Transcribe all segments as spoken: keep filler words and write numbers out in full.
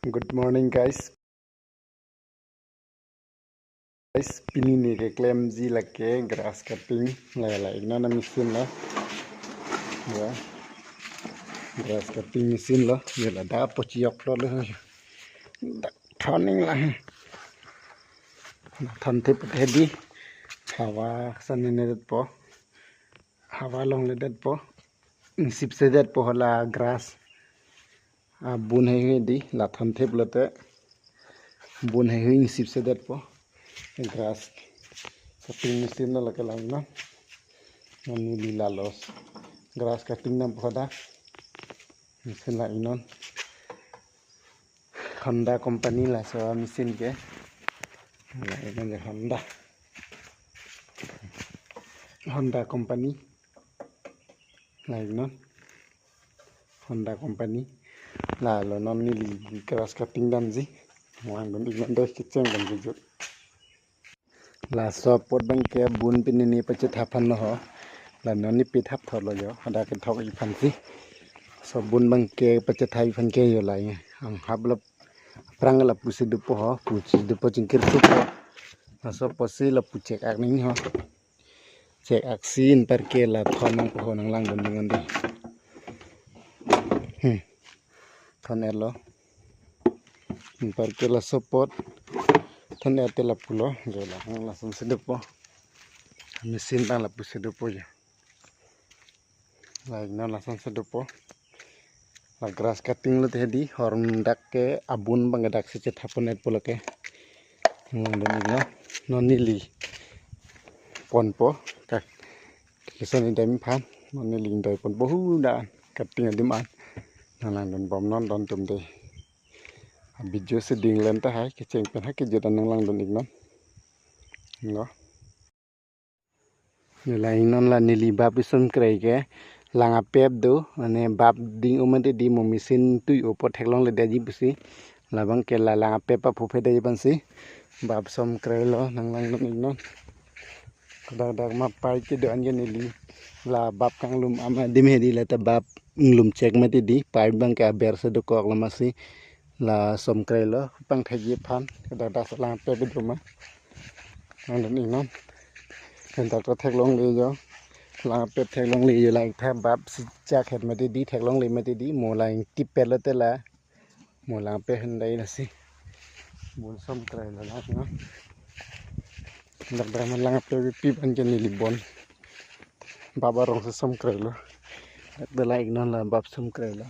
Good morning, guys. Guys, pini ne keklemji lake grass cutting, la la iknon a-machine lo. Ya. Grass cutting machine lo. Ya, ladak pochi yok lo lo. Dak turning lang. Thanthe puthe di. Hawa sani ne det po. Hawa longledetpo. Ingsipsedetpo hala grass. Abun haihui di, la thanthe pulote. Bun haihui ingsipsedetpo. Grass cutting machine lo lake langnon. Non neli lalos. Grass cutting dampo hadak. Machine la iknon. Honda company laso machine ke. La iknon je Honda. Honda company. La iknon. Honda company. La lo non neli grass cutting damji. Langdun iknon dei kecheng dam kejut. Laso apot abangke bun pini ne pachethap aphan lo ho. La non ne pethap thor lo jo. Hadak kethok iphan si. So bun abangke pachethap iphan ke jo la. Ang hap lo prang lapusi dopo ho. Pusi dopo chingkir thupo. Laso apotsi lapu chek-ak nangji ho. Chek-aksi anparke la thon nangpo ho, nanglangdun iknon dei. Hmm. Thon-etlo. Anparke laso apot. Thon-et te lapulo. Jo la, lasonsi dopo. Machine abang lapusi dopo jo. La iknon lasonsi dopo. La grass cutting lote di, horn dak ke abun abangke daksi chethap pon-etpo lake. Langdun iknon. Non neli ponpo. Ka, kison idam aphan. Non neli doi ponpo hadak cutting adim an. Nanglangdun bomnon don atum dei. A-video si ding len tahai, kecheng pen ha kejut an nanglangdun iknon. Lo. Neli iknon la neli bap isom krei ke lang apep do, mane bap ding-o mati di mo machine tui-o apot theklongledetji pusi. Labangke la lang apep aphu phedetji aphansi. Bap som krei lo nanglangdun iknon. Dak dak ma pipe kedo-an ke neli. La bap kanglum ama adim hedi lata bap inglum chek mati di. Pipe abangke aber si dokok lo amatsi. La som krei lo, pangthekji aphan, dak dak lang apep do ma. Langdun iknon. Pen dak ta theklongle jo. Lang apep theklongle jo, lang tha bap si chak het mati di, theklongle mati di, mo lang tip pet lote la. Mo lang apep hen dai lasi. Bun som krei lo lang iknon. Dak dak ma lang apep pi abangke neli bon. Bap arong si som krei lo. Dak dak la iknon la bap som krei lo.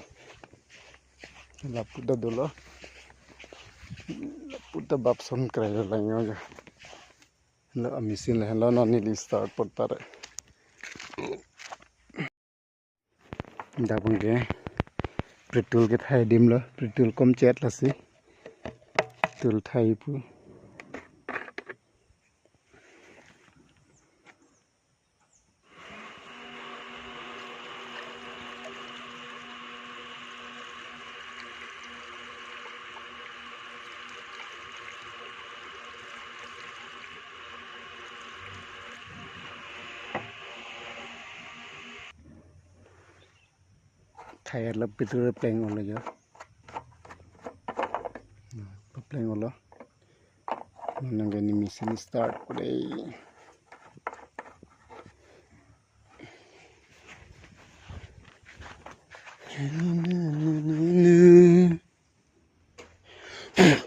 Lapu ta dolo. Lapu ta bap som krei lo lang jo. Lo a-machine le lo non neli start pon tare. Dak abangke petrol kethai adim lo, petrol komchet lasi. Petrol thai pu. Thai la petrol pleng olo jo. Pleng olo. Nang gani machine start pore.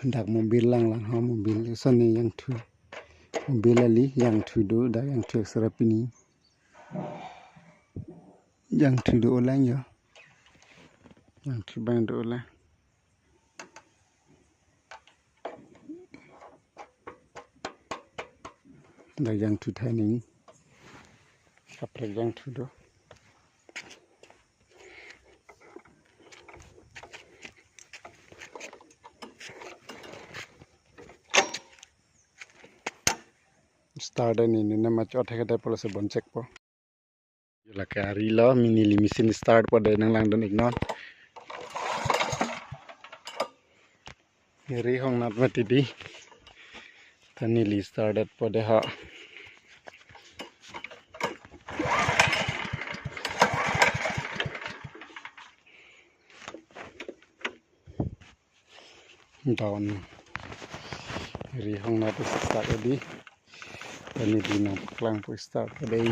Dak mobil lang lang ha, mobil sani jangthu. Mobil ali jangthu do, dak jangthu extra pini. Jangthu do-o lang jo. Jangthu abang do-o lang. Dak jangthu thai nangji. Kaprek jangthu do. Start ni ni nama chot hekade polo si bon chek po. Lake ari lo, mini neli machine start po dei, nanglangdun iknon. Ri hong nat mati di. Ta neli started po dei ha. Down. Rihong na to start edi. Tani di nangpaklangpo start edi.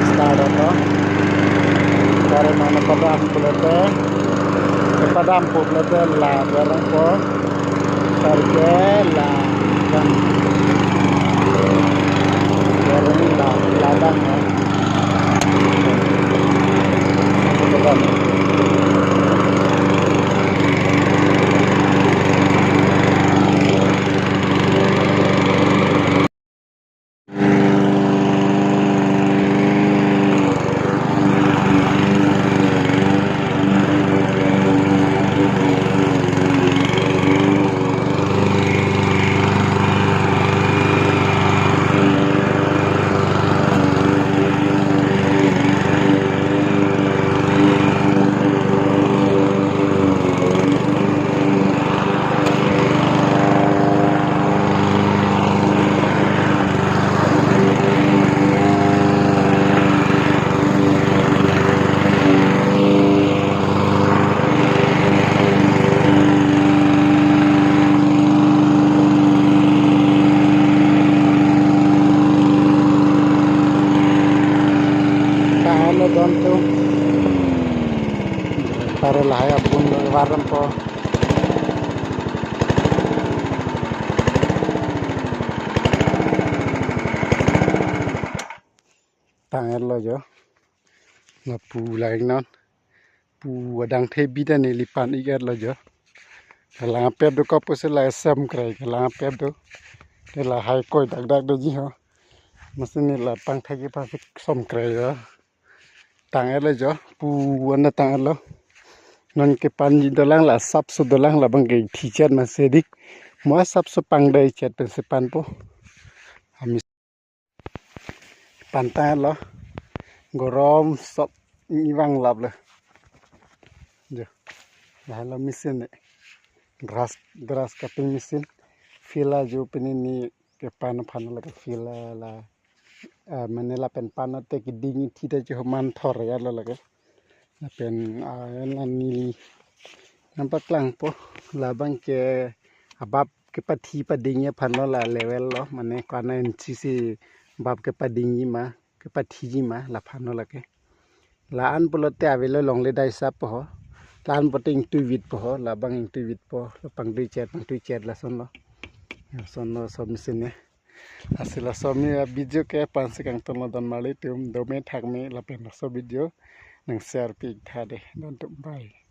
Start ato. Kare mana padam pulote. Padampo pulote la barangpo. Tarke la kan. Barang la, la dang ya. Padam. Kahano don tu. Para lahai abun lo warang po. Tang-etlo jo. Lapu lain non. Pu adang thebi ta neli pan-ik-etlo jo. Kalang apep do kopusi la sem krai kalang apep do. Te lahai koi dak dak doji ho. Masi neli la pangthek-ik pasi som krai jo. Tang-etlo jo. Pu anda tang-etlo. Non kepanji dolang la sapso dolang labang ke thichet masi dik. Mo sapso pangdai chet pensi panpo. Ami pantang lo, gorom sop nivang lap lo. Jo, lahai lo machine ne. Grass, grass cutting machine. Fila jo pini ni kepan aphan lake fila la. Ah, mane lapen pan te keding thita jo man thor ya lo lake. Lapen, ah, en ani nangpaklangpo labang ke abap kepathi padingji aphan lo la level lo, mane ko-an inchi si bap kepadingji ma, kepathiji ma, laphan lo lake. La-an pulote avelo longle dai sap po ho. La-an pulote ingtuivitpo ho, labang ingtuivitpo, la pangduichet, pangduichet lason lo. Lason lo som machine ne. Lasi laso mi video ke aphansi kangtonlo don marli atum, dome thakme lapen laso video nang share pi tha de. Don atum bye.